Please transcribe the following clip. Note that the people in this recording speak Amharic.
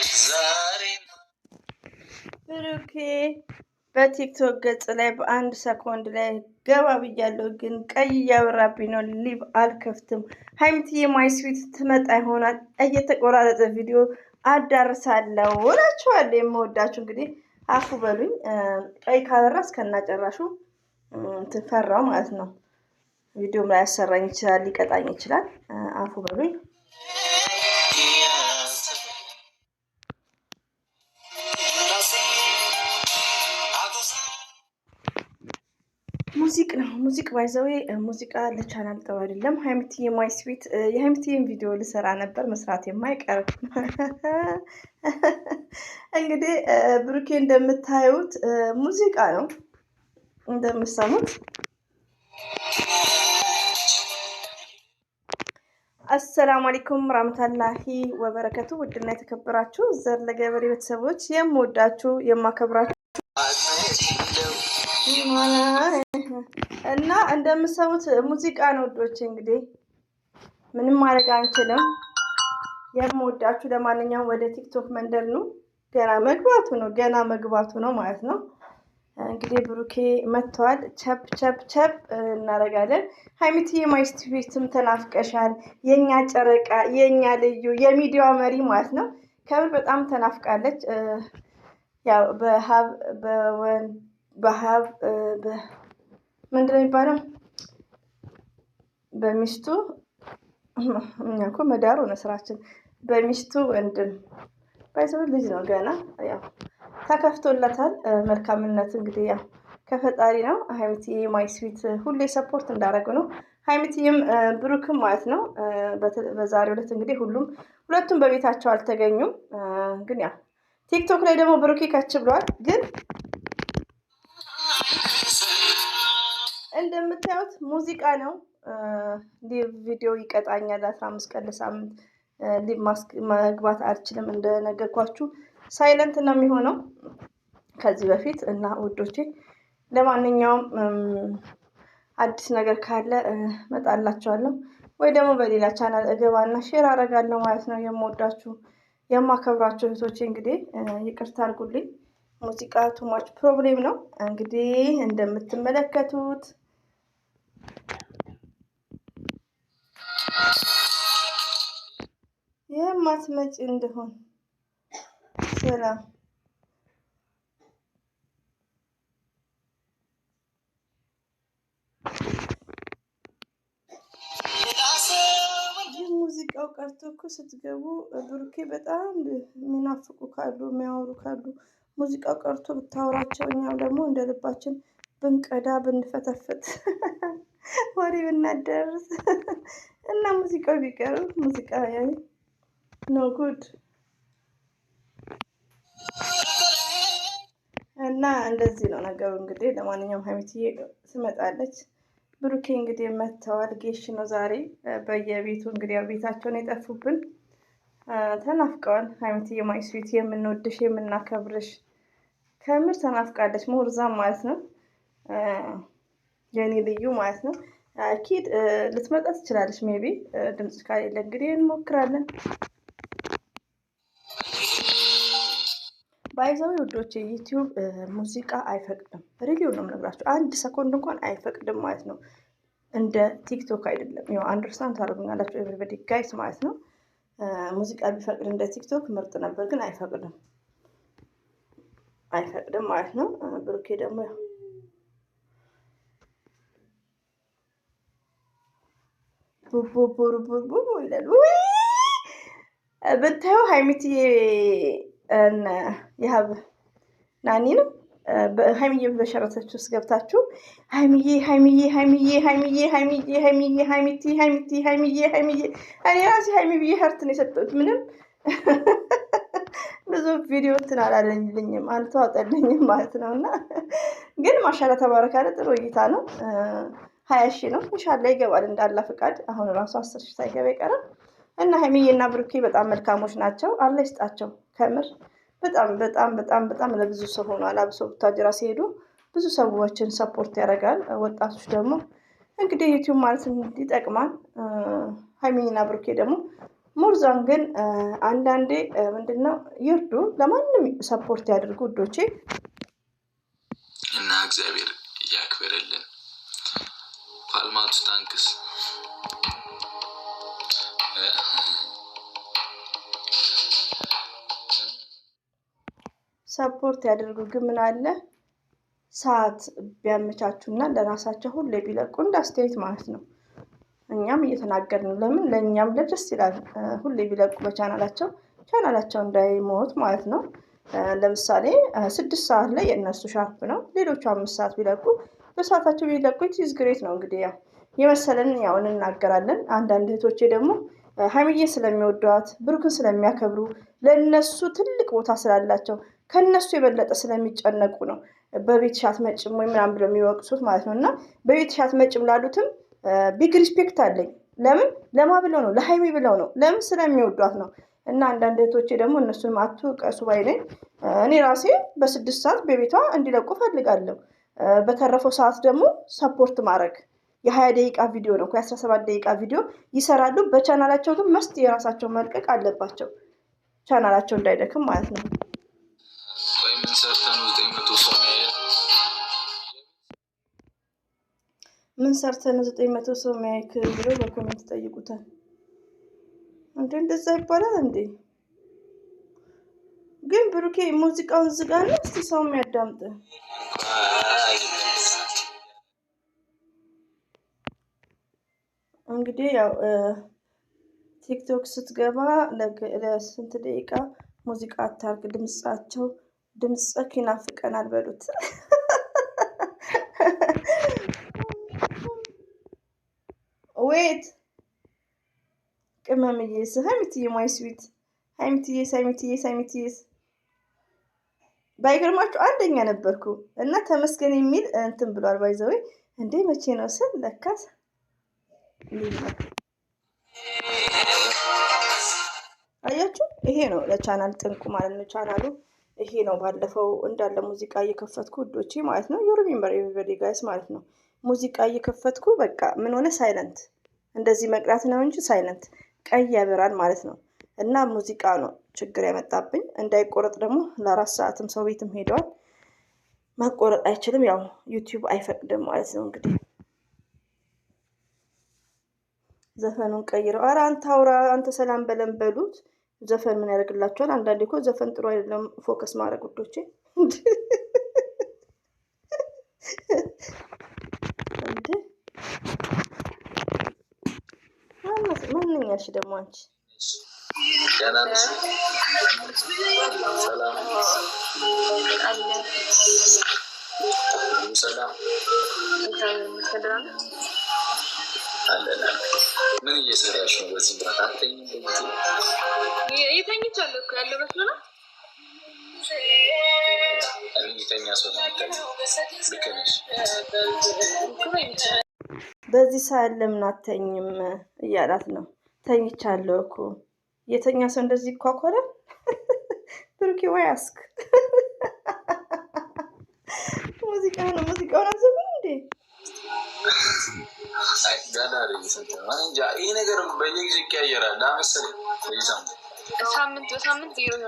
ዛሬ ብሩኬ በቲክቶክ ገጽ ላይ በአንድ ሰኮንድ ላይ ገባ ብያለሁ፣ ግን ቀይ እያበራብኝ ነው። Live አልከፍትም። ሀይሚትዬ my sweet ትመጣ ይሆናል። እየተቆራረጠ ቪዲዮ አዳርሳለሁ እላችኋለሁ። የምወዳችሁ እንግዲህ አፉ በሉኝ። ቀይ ካበራ እስከናጨራሹ ትፈራው ማለት ነው። ቪዲዮም ላይ ያሰራኝ ይችላል፣ ሊቀጣኝ ይችላል። አፉ በሉኝ። ሙዚቅ ነው ሙዚቅ by the way ሙዚቃ ለቻናል ጥሩ አይደለም። ሀይሚትዬ my sweet የሀይሚትዬን ቪዲዮ ልሰራ ነበር መስራት የማይቀር እንግዲህ ብሩኬ እንደምታዩት ሙዚቃ ነው እንደምሰሙት። አሰላሙ አለይኩም ራህመቱላሂ ወበረከቱ። ውድና የተከበራችሁ ዘር ለገበሬ ቤተሰቦች የምወዳችሁ የማከብራችሁ እና እንደምሰሙት ሙዚቃ ነው ውዶች። እንግዲህ ምንም ማድረግ አንችልም። የምወዳችሁ ለማንኛውም ወደ ቲክቶክ መንደር ነው። ገና መግባቱ ነው፣ ገና መግባቱ ነው ማለት ነው። እንግዲህ ብሩኬ መጥተዋል። ቸፕ ቸፕ ቸፕ እናደርጋለን። ሀይሚትዬ my sweet ም ተናፍቀሻል። የኛ ጨረቃ፣ የኛ ልዩ የሚዲያው መሪ ማለት ነው። ከምር በጣም ተናፍቃለች። ያው በሀብ በወን በሀብ ምንድን ነው የሚባለው? በሚስቱ እኛ እኮ መዳሩ ነው ስራችን። በሚስቱ ወንድም ባይዘው ልጅ ነው ገና ያው ተከፍቶለታል። መልካምነት እንግዲህ ያው ከፈጣሪ ነው። ሀይሚትዬ my sweet ሁሌ support እንዳደረጉ ነው። ሀይሚትዬም ብሩክም ማለት ነው። በዛሬው ዕለት እንግዲህ ሁሉም ሁለቱም በቤታቸው አልተገኙም። ግን ያው ቲክቶክ ላይ ደግሞ ብሩኬ ከች ብሏል። ግን እንደምታዩት ሙዚቃ ነው። ቪዲዮ ይቀጣኛል። 15 ቀን ለሳምንት live መግባት አልችልም። እንደነገርኳችሁ silent ነው የሚሆነው ከዚህ በፊት እና ውዶቼ፣ ለማንኛውም አዲስ ነገር ካለ እመጣላችኋለሁ ወይ ደግሞ በሌላ ቻናል እገባና share አደርጋለሁ ማለት ነው። የምወዳችሁ የማከብራችሁ እህቶቼ እንግዲህ ይቅርታ አድርጉልኝ። ሙዚቃ too much problem ነው። እንግዲህ እንደምትመለከቱት የማትመጪ እንደሆን ሰላም ይህ ሙዚቃው ቀርቶ እኮ ስትገቡ ብሩኬ በጣም የሚናፍቁ ካሉ የሚያወሩ ካሉ ሙዚቃው ቀርቶ ብታወራቸው እኛም ደግሞ እንደ ልባችን ብንቀዳ ብንፈተፍት ወሬ ብናደርስ እና ሙዚቃው ቢቀር ሙዚቃ no good እና እንደዚህ ነው ነገሩ። እንግዲህ ለማንኛውም ሀይሚትዬ ትመጣለች። ብሩኬ እንግዲህ መጥተዋል። ጌሽ ነው ዛሬ በየቤቱ እንግዲህ ያው ቤታቸውን የጠፉብን ተናፍቀዋል። ሀይሚትዬ my sweet የምንወድሽ የምናከብርሽ ከምር ተናፍቃለች። ሞርዛም ማለት ነው የኔ ልዩ ማለት ነው። ኪድ ልትመጣ ትችላለች። Maybe ድምጽ ካሌለ እንግዲህ እንሞክራለን። By the way ውዶቼ ዩቲዩብ ሙዚቃ አይፈቅድም። Really ነው የምነግራቸው። አንድ ሰኮንድ እንኳን አይፈቅድም ማለት ነው። እንደ ቲክቶክ አይደለም። ያው understand ታደርጉኛላችሁ everybody guys ማለት ነው። ሙዚቃ ቢፈቅድ እንደ ቲክቶክ ምርጥ ነበር፣ ግን አይፈቅድም አይፈቅድም ማለት ነው። ብሩኬ ደግሞ ያው ቡቡ ይላል ብታዩ ሀይሚትዬ የሀብ ናኒ ነው። ሀይሚዬ በሸረተች ውስጥ ገብታችሁ ሀይሚዬ ሀይሚዬ ሀይሚዬ ሀይሚዬ ሀይሚዬ ሀይሚዬ ሀይሚቲ ሀይሚቲ ሀይሚዬ ሀይሚዬ እኔ ራሴ ሀይሚ ብዬ heart ነው የሰጠሁት። ምንም ብዙ ቪዲዮ እንትን አላለልኝም አልተዋጠልኝም ማለት ነው። እና ግን ማሻላ ተባረካለ ጥሩ እይታ ነው። 20,000 ነው ኢንሻላ ይገባል እንዳላ ፍቃድ። አሁን ራሱ 10,000 ሳይገባ ይቀራል። እና ሀይሚዬ እና ብሩኬ በጣም መልካሞች ናቸው። አላህ ይስጣቸው። ከምር በጣም በጣም በጣም በጣም ለብዙ ሰው ሆኗል። አብሶ ቡታጅራ ሲሄዱ ብዙ ሰዎችን support ያደርጋል። ወጣቶች ደግሞ እንግዲህ ዩቲዩብ ማለት ይጠቅማል። ሀይሚና ብሩኬ ደግሞ More than ግን አንዳንዴ ምንድነው ይርዱ፣ ለማንም support ያድርጉ ውዶቼ። እና እግዚአብሔር ያክብርልን። ፓልማቱ thanks። Support ያድርጉ። ግን ምን አለ ሰዓት ቢያመቻቹና ለራሳቸው ሁሌ ቢለቁ እንደ አስተያየት ማለት ነው። እኛም እየተናገርን ነው። ለምን ለእኛም ለደስ ይላል ሁሌ ቢለቁ በቻናላቸው፣ ቻናላቸው እንዳይሞት ማለት ነው። ለምሳሌ 6 ሰዓት ላይ የእነሱ sharp ነው። ሌሎቹ 5 ሰዓት ቢለቁ፣ በሰዓታቸው ቢለቁ is great ነው። እንግዲህ ያው የመሰለን ያው እንናገራለን። አንዳንድ እህቶቼ ደግሞ ሀይሚዬን ስለሚወዷት፣ ብሩክን ስለሚያከብሩ፣ ለእነሱ ትልቅ ቦታ ስላላቸው፣ ከእነሱ የበለጠ ስለሚጨነቁ ነው በቤትሽ አትመጭም ወይ ምናምን ብለው የሚወቅሱት ማለት ነው። እና በቤትሽ አትመጭም ላሉትም big respect አለኝ። ለምን ለማ ብለው ነው? ለሀይሚ ብለው ነው። ለምን? ስለሚወዷት ነው። እና አንዳንድ እህቶቼ ደግሞ እነሱንም አትውቀሱ ባይ ነኝ። እኔ ራሴ በ6 ሰዓት በቤቷ እንዲለቁ ፈልጋለሁ። በተረፈው ሰዓት ደግሞ support ማድረግ የ20 ደቂቃ ቪዲዮ ነው፣ የ17 ደቂቃ ቪዲዮ ይሰራሉ። በቻናላቸው ግን must የራሳቸው መልቀቅ አለባቸው፣ ቻናላቸው እንዳይደክም ማለት ነው። ቆይ ምን ሰርተህ ነው 900 ሰው የሚያየን? ምን ሰርተህ ነው 900 ሰው የሚያይክ ብሎ በ comment ጠይቁታል። እንዴ እንደዛ ይባላል እንዴ? ግን ብሩኬ ሙዚቃውን ዝጋና እስቲ ሰው የሚያዳምጥ። እንግዲህ ያው ቲክቶክ ስትገባ ለስንት ደቂቃ ሙዚቃ አታርግ፣ ድምጻቸው ድምፅክ ይናፍቀናል በሉት። Wait ቅመምዬስ፣ ሀይሚትዬ፣ my sweet ሀይሚትዬስ፣ ሀይሚትዬስ፣ ሀይሚትዬስ፣ ባይገርማችሁ አንደኛ ነበርኩ እና ተመስገን የሚል እንትን ብሏል። By the way እንዴ መቼ ነው ስል ለካስ ሌላ። አያችሁ፣ ይሄ ነው ለቻናል ጥንቁ ማለት ነው። ቻናሉ ይሄ ነው። ባለፈው እንዳለ ሙዚቃ እየከፈትኩ ውዶቼ ማለት ነው። You remember everybody guys ማለት ነው። ሙዚቃ እየከፈትኩ በቃ ምን ሆነ? Silent እንደዚህ መቅራት ነው እንጂ silent ቀይ ያበራል ማለት ነው። እና ሙዚቃ ነው ችግር ያመጣብኝ። እንዳይቆረጥ ደግሞ ለ4 ሰዓትም ሰው ቤትም ሄደዋል። መቆረጥ አይችልም። ያው ዩቲዩብ አይፈቅድም ማለት ነው። እንግዲህ ዘፈኑን ቀይረው፣ ኧረ አንተ አውራ፣ አንተ ሰላም በለን በሉት። ዘፈን ምን ያደርግላቸዋል? አንዳንዴ እኮ ዘፈን ጥሩ አይደለም። Focus ማድረግ ውዶቼ። እንዴ ማንኛልሽ ደግሞ አንቺ? ደህና ነሽ? ሰላም፣ ሁሉ ሰላም አለን። ምን እየሰራሽ ነው? በዚህ ሰዓት አትተኝም? በጊዜ የተኝቻለሁ እኮ ያለው መስሎ ነው። እኔ የተኛ ሰው ነው የምታየው። ልክ ነሽ። በዚህ ሰዓት ለምን አተኝም እያላት ነው። ተኝቻለሁ እኮ። የተኛ ሰው እንደዚህ ይኳኳላል? ብሩኬ ወይ ask ሙዚቃ ነው። ሙዚቃውን አዘጉም እንዴ? አይ ጋላሪ እየሰጠ ነው። እኔ እንጃ ይህ ነገር በየጊዜው ይቀያየራል መሰለኝ በየሳምንቱ። ሳምንት በሳምንት ዜሮ።